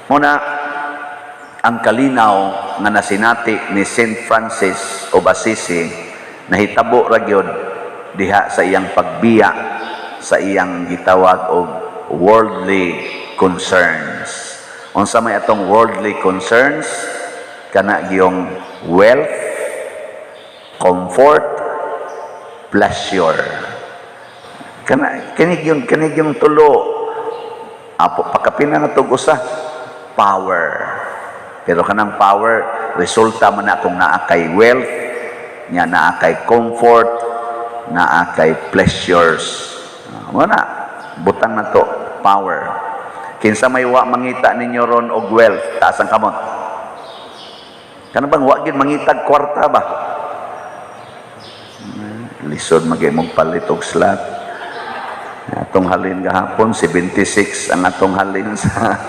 Muna, ang kalinaw nga nasinati ni Saint Francis of Assisi, nahitabo ra gyud diha sa iyang pagbiya sa iyang gitawag og worldly concerns. Unsa may atong worldly concerns? Kana gyung wealth, comfort, pleasure. Kana kini gyung tulo. Apo pakapina na tog usa, power. Pero kanang power, resulta man na kung naa kay wealth, nya naa kay comfort, naa kay pleasures. Ah, mo na butang na to power. Kinsa may wa mangita ninyo ron og wealth? Taas ang kamot. Kana bang wa gyud mangitag kwarta ba? Lisod magay mong palit og slot. Atong halin gahapon, 76 ang atong halin sa